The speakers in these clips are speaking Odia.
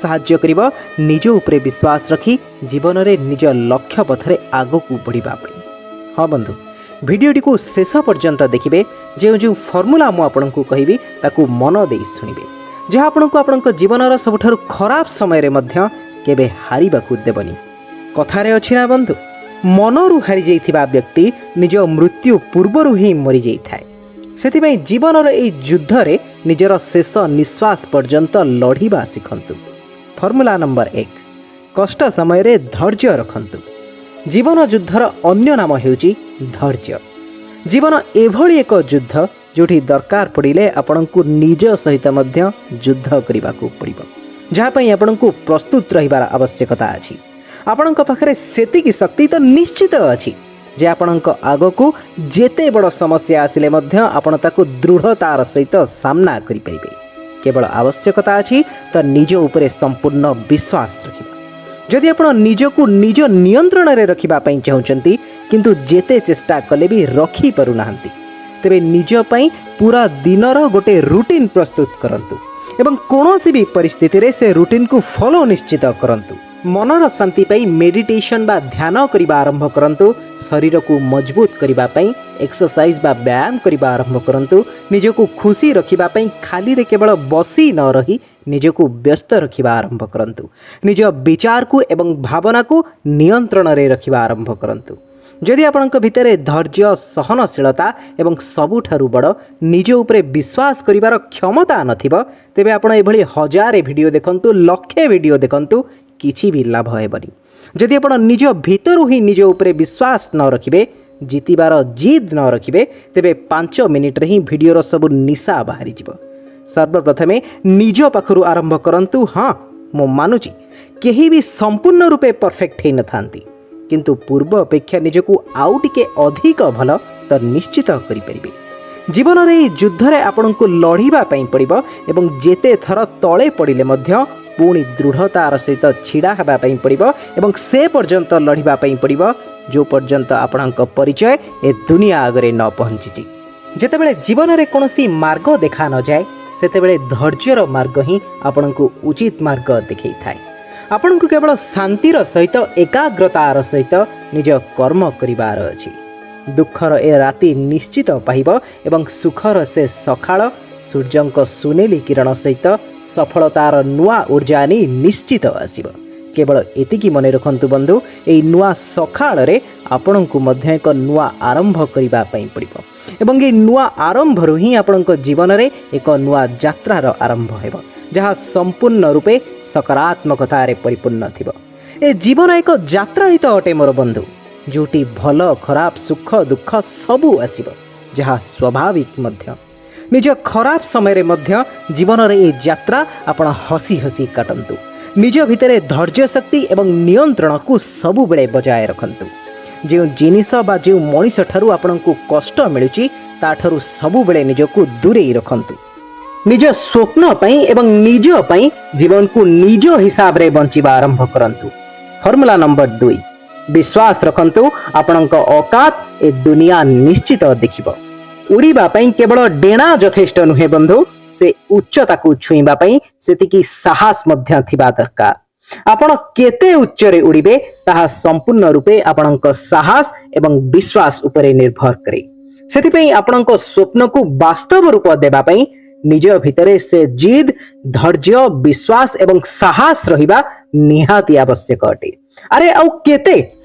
ସାହାଯ୍ୟ କରିବ ନିଜ ଉପରେ ବିଶ୍ୱାସ ରଖି ଜୀବନରେ ନିଜ ଲକ୍ଷ୍ୟ ପଥରେ ଆଗକୁ ବଢ଼ିବା ପାଇଁ। ହଁ ବନ୍ଧୁ, ଭିଡ଼ିଓଟିକୁ ଶେଷ ପର୍ଯ୍ୟନ୍ତ ଦେଖିବେ। ଯେଉଁ ଯେଉଁ ଫର୍ମୁଲା ମୁଁ ଆପଣଙ୍କୁ କହିବି, ତାକୁ ମନ ଦେଇ ଶୁଣିବେ, ଯାହା ଆପଣଙ୍କୁ ଆପଣଙ୍କ ଜୀବନର ସବୁଠାରୁ ଖରାପ ସମୟରେ ମଧ୍ୟ କେବେ ହାରିବାକୁ ଦେବନି। କଥାରେ ଅଛି ନା ବନ୍ଧୁ, ମନରୁ ହାରିଯାଇଥିବା ବ୍ୟକ୍ତି ନିଜ ମୃତ୍ୟୁ ପୂର୍ବରୁ ହିଁ ମରିଯାଇଥାଏ। ସେଥିପାଇଁ ଜୀବନର ଏଇ ଯୁଦ୍ଧରେ ନିଜର ଶେଷ ନିଶ୍ୱାସ ପର୍ଯ୍ୟନ୍ତ ଲଢ଼ିବା ଶିଖନ୍ତୁ। ଫର୍ମୁଲା ନମ୍ବର 1, କଷ୍ଟ ସମୟରେ ଧୈର୍ଯ୍ୟ ରଖନ୍ତୁ। ଜୀବନ ଯୁଦ୍ଧର ଅନ୍ୟ ନାମ ହେଉଛି ଧୈର୍ଯ୍ୟ। ଜୀବନ ଏଭଳି ଏକ ଯୁଦ୍ଧ, ଯେଉଁଠି ଦରକାର ପଡ଼ିଲେ ଆପଣଙ୍କୁ ନିଜ ସହିତ ମଧ୍ୟ ଯୁଦ୍ଧ କରିବାକୁ ପଡ଼ିବ, ଯାହା ପାଇଁ ଆପଣଙ୍କୁ ପ୍ରସ୍ତୁତ ରହିବାର ଆବଶ୍ୟକତା ଅଛି। ଆପଣଙ୍କ ପାଖରେ ସେତିକି ଶକ୍ତି ତ ନିଶ୍ଚିତ ଅଛି ଯେ ଆପଣଙ୍କ ଆଗକୁ ଯେତେ ବଡ଼ ସମସ୍ୟା ଆସିଲେ ମଧ୍ୟ ଆପଣ ତାକୁ ଦୃଢ଼ତାର ସହିତ ସାମ୍ନା କରିପାରିବେ। କେବଳ ଆବଶ୍ୟକତା ଅଛି ତ ନିଜ ଉପରେ ସମ୍ପୂର୍ଣ୍ଣ ବିଶ୍ୱାସ ରଖିବା। ଯଦି ଆପଣ ନିଜକୁ ନିଜ ନିୟନ୍ତ୍ରଣରେ ରଖିବା ପାଇଁ ଚାହୁଁଛନ୍ତି, କିନ୍ତୁ ଯେତେ ଚେଷ୍ଟା କଲେ ବି ରଖିପାରୁନାହାନ୍ତି, ତେବେ ନିଜ ପାଇଁ ପୁରା ଦିନର ଗୋଟେ ରୁଟିନ୍ ପ୍ରସ୍ତୁତ କରନ୍ତୁ ଏବଂ କୌଣସି ବି ପରିସ୍ଥିତିରେ ସେ ରୁଟିନ୍କୁ ଫଲୋ ନିଶ୍ଚିତ କରନ୍ତୁ। ମନର ଶାନ୍ତି ପାଇଁ ମେଡିଟେସନ୍ ବା ଧ୍ୟାନ କରିବା ଆରମ୍ଭ କରନ୍ତୁ। ଶରୀରକୁ ମଜବୁତ କରିବା ପାଇଁ ଏକ୍ସରସାଇଜ୍ ବା ବ୍ୟାୟାମ କରିବା ଆରମ୍ଭ କରନ୍ତୁ। ନିଜକୁ ଖୁସି ରଖିବା ପାଇଁ ଖାଲିରେ କେବଳ ବସି ନ ରହି ନିଜକୁ ବ୍ୟସ୍ତ ରଖିବା ଆରମ୍ଭ କରନ୍ତୁ। ନିଜ ବିଚାରକୁ ଏବଂ ଭାବନାକୁ ନିୟନ୍ତ୍ରଣରେ ରଖିବା ଆରମ୍ଭ କରନ୍ତୁ। ଯଦି ଆପଣଙ୍କ ଭିତରେ ଧୈର୍ଯ୍ୟ, ସହନଶୀଳତା ଏବଂ ସବୁଠାରୁ ବଡ଼ ନିଜ ଉପରେ ବିଶ୍ୱାସ କରିବାର କ୍ଷମତା ନଥିବ, ତେବେ ଆପଣ ଏଭଳି ହଜାରେ ଭିଡ଼ିଓ ଦେଖନ୍ତୁ, ଲକ୍ଷେ ଭିଡ଼ିଓ ଦେଖନ୍ତୁ, କିଛି ବି ଲାଭ ହେବନି। ଯଦି ଆପଣ ନିଜ ଭିତରୁ ହିଁ ନିଜ ଉପରେ ବିଶ୍ୱାସ ନ ରଖିବେ, ଜିତିବାର ଜିଦ୍ ନ ରଖିବେ, ତେବେ 5 ମିନିଟ୍ରେ ହିଁ ଭିଡ଼ିଓର ସବୁ ନିଶା ବାହାରିଯିବ। ସର୍ବପ୍ରଥମେ ନିଜ ପାଖରୁ ଆରମ୍ଭ କରନ୍ତୁ। ହଁ, ମୁଁ ମାନୁଛି, କେହି ବି ସମ୍ପୂର୍ଣ୍ଣ ରୂପେ ପରଫେକ୍ଟ ହେଇନଥାନ୍ତି, କିନ୍ତୁ ପୂର୍ବ ଅପେକ୍ଷା ନିଜକୁ ଆଉ ଟିକେ ଅଧିକ ଭଲ ତ ନିଶ୍ଚିତ କରିପାରିବେ। ଜୀବନରେ ଏହି ଯୁଦ୍ଧରେ ଆପଣଙ୍କୁ ଲଢ଼ିବା ପାଇଁ ପଡ଼ିବ ଏବଂ ଯେତେ ଥର ତଳେ ପଡ଼ିଲେ ମଧ୍ୟ ପୁଣି ଦୃଢ଼ତାର ସହିତ ଛିଡ଼ା ହେବା ପାଇଁ ପଡ଼ିବ ଏବଂ ସେ ପର୍ଯ୍ୟନ୍ତ ଲଢ଼ିବା ପାଇଁ ପଡ଼ିବ, ଯେଉଁ ପର୍ଯ୍ୟନ୍ତ ଆପଣଙ୍କ ପରିଚୟ ଏ ଦୁନିଆ ଆଗରେ ନ ପହଞ୍ଚିଛି। ଯେତେବେଳେ ଜୀବନରେ କୌଣସି ମାର୍ଗ ଦେଖା ନଯାଏ, ସେତେବେଳେ ଧୈର୍ଯ୍ୟର ମାର୍ଗ ହିଁ ଆପଣଙ୍କୁ ଉଚିତ ମାର୍ଗ ଦେଖାଇଥାଏ। ଆପଣଙ୍କୁ କେବଳ ଶାନ୍ତିର ସହିତ, ଏକାଗ୍ରତାର ସହିତ ନିଜ କର୍ମ କରିବାର ଅଛି। ଦୁଃଖର ଏ ରାତି ନିଶ୍ଚିତ ପାହିବ ଏବଂ ସୁଖର ସେ ସକାଳ ସୂର୍ଯ୍ୟଙ୍କ ସୁନେଲି କିରଣ ସହିତ ସଫଳତାର ନୂଆ ଉର୍ଜା ନେଇ ନିଶ୍ଚିତ ଆସିବ। କେବଳ ଏତିକି ମନେ ରଖନ୍ତୁ ବନ୍ଧୁ, ଏଇ ନୂଆ ସକାଳରେ ଆପଣଙ୍କୁ ମଧ୍ୟ ଏକ ନୂଆ ଆରମ୍ଭ କରିବା ପାଇଁ ପଡ଼ିବ ଏବଂ ଏଇ ନୂଆ ଆରମ୍ଭରୁ ହିଁ ଆପଣଙ୍କ ଜୀବନରେ ଏକ ନୂଆ ଯାତ୍ରାର ଆରମ୍ଭ ହେବ, ଯାହା ସମ୍ପୂର୍ଣ୍ଣ ରୂପେ ସକାରାତ୍ମକତାରେ ପରିପୂର୍ଣ୍ଣ ଥିବ। ଏ ଜୀବନ ଏକ ଯାତ୍ରା ହିଁ ତ ଅଟେ ମୋର ବନ୍ଧୁ, ଯେଉଁଠି ଭଲ, ଖରାପ, ସୁଖ, ଦୁଃଖ ସବୁ ଆସିବ, ଯାହା ସ୍ୱାଭାବିକ ମଧ୍ୟ। ନିଜ ଖରାପ ସମୟରେ ମଧ୍ୟ ଜୀବନର ଏ ଯାତ୍ରା ଆପଣ ହସି ହସି କାଟନ୍ତୁ। ନିଜ ଭିତରେ ଧୈର୍ଯ୍ୟ ଶକ୍ତି ଏବଂ ନିୟନ୍ତ୍ରଣକୁ ସବୁବେଳେ ବଜାୟ ରଖନ୍ତୁ। ଯେଉଁ ଜିନିଷ ବା ଯେଉଁ ମଣିଷ ଠାରୁ ଆପଣଙ୍କୁ କଷ୍ଟ ମିଳୁଛି, ତାଠାରୁ ସବୁବେଳେ ନିଜକୁ ଦୂରେଇ ରଖନ୍ତୁ। ନିଜ ସ୍ୱପ୍ନ ପାଇଁ ଏବଂ ନିଜ ପାଇଁ ଜୀବନକୁ ନିଜ ହିସାବରେ ବଞ୍ଚିବା ଆରମ୍ଭ କରନ୍ତୁ। ଫର୍ମୁଲା ନମ୍ବର 2, ବିଶ୍ୱାସ ରଖନ୍ତୁ, ଆପଣଙ୍କ ଅକାତ ଏ ଦୁନିଆ ନିଶ୍ଚିତ ଦେଖିବ। ଉଡ଼ିବା ପାଇଁ କେବଳ ଡେଣା ଯଥେଷ୍ଟ ନୁହେଁ ବନ୍ଧୁ, ସେ ଉଚ୍ଚତାକୁ ଛୁଇଁବା ପାଇଁ ସେତିକି ସାହସ ମଧ୍ୟ ଥିବା ଦରକାର। ଆପଣ କେତେ ଉଚ୍ଚରେ ଉଡ଼ିବେ, ତାହା ସମ୍ପୂର୍ଣ୍ଣ ରୂପେ ଆପଣଙ୍କ ସାହସ ଏବଂ ବିଶ୍ୱାସ ଉପରେ ନିର୍ଭର କରେ। ସେଥିପାଇଁ ଆପଣଙ୍କ ସ୍ୱପ୍ନକୁ ବାସ୍ତବ ରୂପ ଦେବା ପାଇଁ ନିଜ ଭିତରେ ସେ ଜିଦ୍, ଧୈର୍ଯ୍ୟ, ବିଶ୍ୱାସ ଏବଂ ସାହସ ରହିବା ନିହାତି ଆବଶ୍ୟକ ଅଟେ। ଆରେ, ଆଉ କେତେ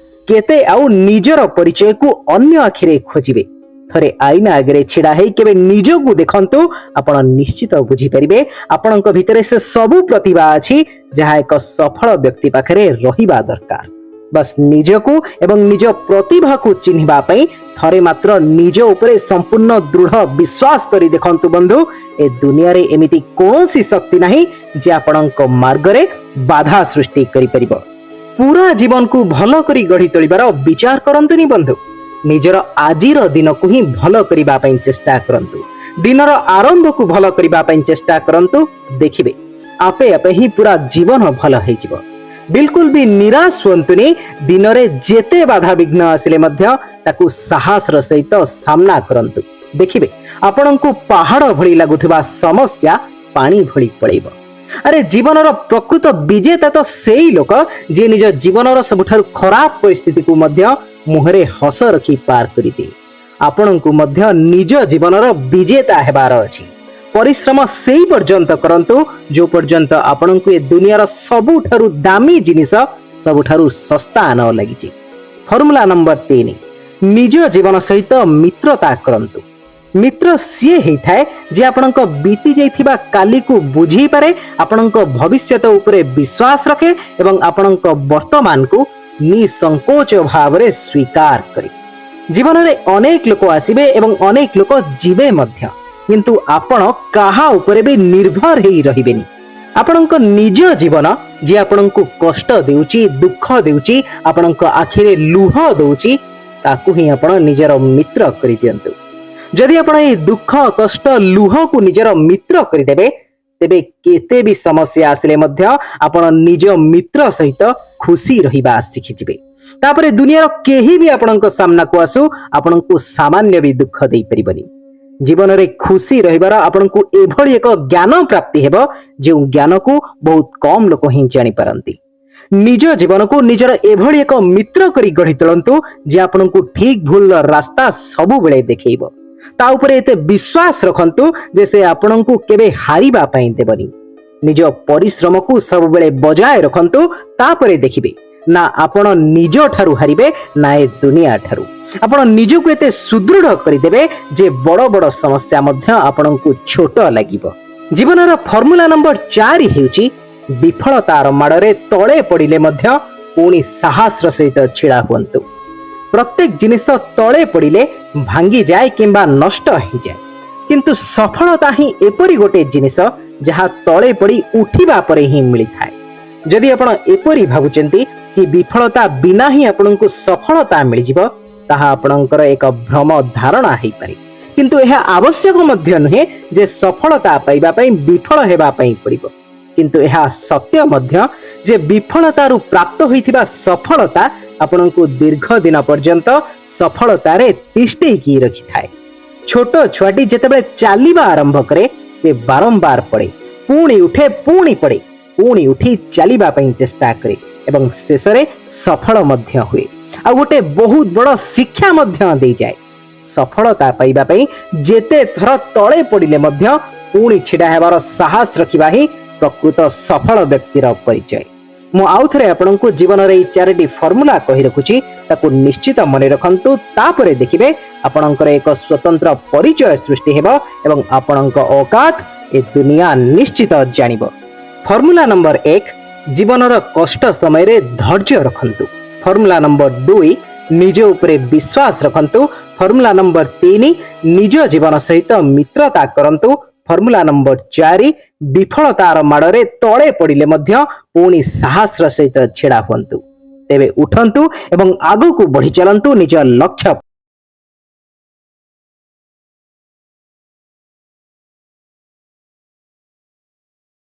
କେତେ ଆଉ ନିଜର ପରିଚୟକୁ ଅନ୍ୟ ଆଖିରେ ଖୋଜିବେ? ଥରେ ଆଇନା ଆଗରେ ଛିଡ଼ା ହେଇ କେବେ ନିଜକୁ ଦେଖନ୍ତୁ, ଆପଣ ନିଶ୍ଚିତ ବୁଝିପାରିବେ ଆପଣଙ୍କ ଭିତରେ ସେ ସବୁ ପ୍ରତିଭା ଅଛି, ଯାହା ଏକ ସଫଳ ବ୍ୟକ୍ତି ପାଖରେ ରହିବା ଦରକାର। ବାସ୍, ନିଜକୁ ଏବଂ ନିଜ ପ୍ରତିଭାକୁ ଚିହ୍ନିବା ପାଇଁ ଥରେ ମାତ୍ର ନିଜ ଉପରେ ସମ୍ପୂର୍ଣ୍ଣ ଦୃଢ଼ ବିଶ୍ୱାସ କରି ଦେଖନ୍ତୁ ବନ୍ଧୁ। ଏ ଦୁନିଆରେ ଏମିତି କୌଣସି ଶକ୍ତି ନାହିଁ ଯେ ଆପଣଙ୍କ ମାର୍ଗରେ ବାଧା ସୃଷ୍ଟି କରିପାରିବ। ପୁରା ଜୀବନକୁ ଭଲ କରି ଗଢ଼ି ତୋଳିବାର ବିଚାର କରନ୍ତୁନି ବନ୍ଧୁ, ନିଜର ଆଜିର ଦିନକୁ ହିଁ ଭଲ କରିବା ପାଇଁ ଚେଷ୍ଟା କରନ୍ତୁ। ଦିନର ଆରମ୍ଭକୁ ଭଲ କରିବା ପାଇଁ ଚେଷ୍ଟା କରନ୍ତୁ, ଦେଖିବେ ଆପେ ଆପେ ହିଁ ପୁରା ଜୀବନ ଭଲ ହେଇଯିବ। ବିଲକୁଲ ବି ନିରାଶ ହୁଅନ୍ତୁନି। ଦିନରେ ଯେତେ ବାଧାବିଘ୍ନ ଆସିଲେ ମଧ୍ୟ ତାକୁ ସାହସର ସହିତ ସାମ୍ନା କରନ୍ତୁ। ଦେଖିବେ ଆପଣଙ୍କୁ ପାହାଡ଼ ଭଳି ଲାଗୁଥିବା ସମସ୍ୟା ପାଣି ଭଳି ପଳେଇବ। ଆରେ, ଜୀବନର ପ୍ରକୃତ ବିଜେତା ତ ସେଇ ଲୋକ ଯିଏ ନିଜ ଜୀବନର ସବୁଠାରୁ ଖରାପ ପରିସ୍ଥିତିକୁ ମଧ୍ୟ ମୁହଁରେ ହସ ରଖି ପାର କରିଦିଏ। ଆପଣଙ୍କୁ ମଧ୍ୟ ନିଜ ଜୀବନର ବିଜେତା ହେବାର ଅଛି। ପରିଶ୍ରମ ସେଇ ପର୍ଯ୍ୟନ୍ତ କରନ୍ତୁ, ଯୋଉ ପର୍ଯ୍ୟନ୍ତ ଆପଣଙ୍କୁ ଏ ଦୁନିଆର ସବୁଠାରୁ ଦାମୀ ଜିନିଷ ସବୁଠାରୁ ଶସ୍ତା ନ ଲାଗିଛି। ଫର୍ମୁଲା ନମ୍ବର 3, ନିଜ ଜୀବନ ସହିତ ମିତ୍ରତା କରନ୍ତୁ। ମିତ୍ର ସିଏ ହେଇଥାଏ ଯେ ଆପଣଙ୍କ ବିତି ଯାଇଥିବା କାଲିକୁ ବୁଝେଇ ପାରେ, ଆପଣଙ୍କ ଭବିଷ୍ୟତ ଉପରେ ବିଶ୍ୱାସ ରଖେ ଏବଂ ଆପଣଙ୍କ ବର୍ତ୍ତମାନକୁ ନିସଙ୍କୋଚ ଭାବରେ ସ୍ୱୀକାର କରେ। ଜୀବନରେ ଅନେକ ଲୋକ ଆସିବେ ଏବଂ ଅନେକ ଲୋକ ଯିବେ ମଧ୍ୟ, କିନ୍ତୁ ଆପଣ କାହା ଉପରେ ବି ନିର୍ଭର ହେଇ ରହିବେନି। ଆପଣଙ୍କ ନିଜ ଜୀବନ ଯିଏ ଆପଣଙ୍କୁ କଷ୍ଟ ଦେଉଛି, ଦୁଃଖ ଦେଉଛି, ଆପଣଙ୍କ ଆଖିରେ ଲୁହ ଦଉଛି, ତାକୁ ହିଁ ଆପଣ ନିଜର ମିତ୍ର କରିଦିଅନ୍ତୁ। ଯଦି ଆପଣ ଏଇ ଦୁଃଖ, କଷ୍ଟ, ଲୁହକୁ ନିଜର ମିତ୍ର କରିଦେବେ, ତେବେ କେତେ ବି ସମସ୍ୟା ଆସିଲେ ମଧ୍ୟ ଆପଣ ନିଜ ମିତ୍ର ସହିତ ଖୁସି ରହିବା ଶିଖିଯିବେ। ତାପରେ ଦୁନିଆର କେହି ବି ଆପଣଙ୍କ ସାମ୍ନାକୁ ଆସୁ, ଆପଣଙ୍କୁ ସାମାନ୍ୟ ବି ଦୁଃଖ ଦେଇପାରିବନି। ଜୀବନରେ ଖୁସି ରହିବାର ଆପଣଙ୍କୁ ଏଭଳି ଏକ ଜ୍ଞାନ ପ୍ରାପ୍ତି ହେବ, ଯେଉଁ ଜ୍ଞାନକୁ ବହୁତ କମ ଲୋକ ହିଁ ଜାଣିପାରନ୍ତି। ନିଜ ଜୀବନକୁ ନିଜର ଏଭଳି ଏକ ମିତ୍ର କରି ଗଢି ତୋଳନ୍ତୁ ଯେ ଆପଣଙ୍କୁ ଠିକ ଭୁଲର ରାସ୍ତା ସବୁବେଳେ ଦେଖେଇବ। ତା ଉପରେ ଏତେ ବିଶ୍ୱାସ ରଖନ୍ତୁ ଯେ ସେ ଆପଣଙ୍କୁ କେବେ ହାରିବା ପାଇଁ ଦେବନି। ନିଜ ପରିଶ୍ରମକୁ ସବୁବେଳେ ବଜାୟ ରଖନ୍ତୁ। ତାପରେ ଦେଖିବେ, ନା ଆପଣ ନିଜ ଠାରୁ ହାରିବେ, ନା ଏ ଦୁନିଆ ଠାରୁ। ଆପଣ ନିଜକୁ ଏତେ ସୁଦୃଢ କରିଦେବେ ଯେ ବଡ ବଡ ସମସ୍ୟା ମଧ୍ୟ ଆପଣଙ୍କୁ ଛୋଟ ଲାଗିବ। ଜୀବନର ଫର୍ମୁଲା ନମ୍ବର 4 ହେଉଛି, ବିଫଳତାର ମାଡ଼ରେ ତଳେ ପଡ଼ିଲେ ମଧ୍ୟ ପୁଣି ସାହସର ସହିତ ଛିଡ଼ା ହୁଅନ୍ତୁ। ପ୍ରତ୍ୟେକ ଜିନିଷ ତଳେ ପଡ଼ିଲେ ଭାଙ୍ଗିଯାଏ କିମ୍ବା ନଷ୍ଟ ହେଇଯାଏ, କିନ୍ତୁ ସଫଳତା ହିଁ ଏପରି ଗୋଟେ ଜିନିଷ ଯାହା ତଳେ ପଡ଼ି ଉଠିବା ପରେ ହିଁ ମିଳିଥାଏ। ଯଦି ଆପଣ ଏପରି ଭାବୁଛନ୍ତି କି ବିଫଳତା ବିନା ହିଁ ଆପଣଙ୍କୁ ସଫଳତା ମିଳିଯିବ, ତାହା ଆପଣଙ୍କର ଏକ ଭ୍ରମ ଧାରଣା ହେଇପାରେ। କିନ୍ତୁ ଏହା ଆବଶ୍ୟକ ମଧ୍ୟ ନୁହେଁ ଯେ ସଫଳତା ପାଇବା ପାଇଁ ବିଫଳ ହେବା ପାଇଁ ପଡ଼ିବ। କିନ୍ତୁ ଏହା ସତ୍ୟ ମଧ୍ୟ ଯେ ବିଫଳତାରୁ ପ୍ରାପ୍ତ ହୋଇଥିବା ସଫଳତା ଆପଣଙ୍କୁ ଦୀର୍ଘ ଦିନ ପର୍ଯ୍ୟନ୍ତ ସଫଳତାରେ ତିଷ୍ଠେଇକି ରଖିଥାଏ। ଛୋଟ ଛୁଆଟି ଯେତେବେଳେ ଚାଲିବା ଆରମ୍ଭ କରେ, ସେ ବାରମ୍ବାର ପଡ଼େ, ପୁଣି ଉଠେ, ପୁଣି ପଡ଼େ, ପୁଣି ଉଠି ଚାଲିବା ପାଇଁ ଚେଷ୍ଟା କରେ ଏବଂ ଶେଷରେ ସଫଳ ମଧ୍ୟ ହୁଏ ଆଉ ଗୋଟେ ବହୁତ ବଡ଼ ଶିକ୍ଷା ମଧ୍ୟ ଦେଇଯାଏ। ସଫଳତା ପାଇବା ପାଇଁ ଯେତେ ଥର ତଳେ ପଡ଼ିଲେ ମଧ୍ୟ ପୁଣି ଛିଡ଼ା ହେବାର ସାହସ ରଖିବା ହିଁ ପ୍ରକୃତ ସଫଳ ବ୍ୟକ୍ତିର ପରିଚୟ। ମୁଁ ଆଉ ଥରେ ଆପଣଙ୍କୁ ଜୀବନର ଏଇ ଚାରିଟି ଫର୍ମୁଲା କହି ରଖୁଛି, ତାକୁ ନିଶ୍ଚିତ ମନେ ରଖନ୍ତୁ। ତାପରେ ଦେଖିବେ, ଆପଣଙ୍କର ଏକ ସ୍ୱତନ୍ତ୍ର ପରିଚୟ ସୃଷ୍ଟି ହେବ ଏବଂ ଆପଣଙ୍କ ଔକାତ ଏ ଦୁନିଆ ନିଶ୍ଚିତ ଜାଣିବ। ଫର୍ମୁଲା ନମ୍ବର 1, ଜୀବନର କଷ୍ଟ ସମୟରେ ଧୈର୍ଯ୍ୟ ରଖନ୍ତୁ। ଫର୍ମୁଲା ନମ୍ବର 2, ନିଜ ଉପରେ ବିଶ୍ୱାସ ରଖନ୍ତୁ। ଫର୍ମୁଲା ନମ୍ବର 3, ନିଜ ଜୀବନ ସହିତ ମିତ୍ରତା କରନ୍ତୁ। ଫର୍ମୁଲା ନମ୍ବର 4, ବିଫଳତାର ମାଡ଼ରେ ତଳେ ପଡ଼ିଲେ ମଧ୍ୟ ପୁଣି ସାହସର ସହିତ ଛିଡ଼ା ହୁଅନ୍ତୁ। ତେବେ ଉଠନ୍ତୁ ଏବଂ ଆଗକୁ ବଢି ଚାଲନ୍ତୁ ନିଜ ଲକ୍ଷ୍ୟ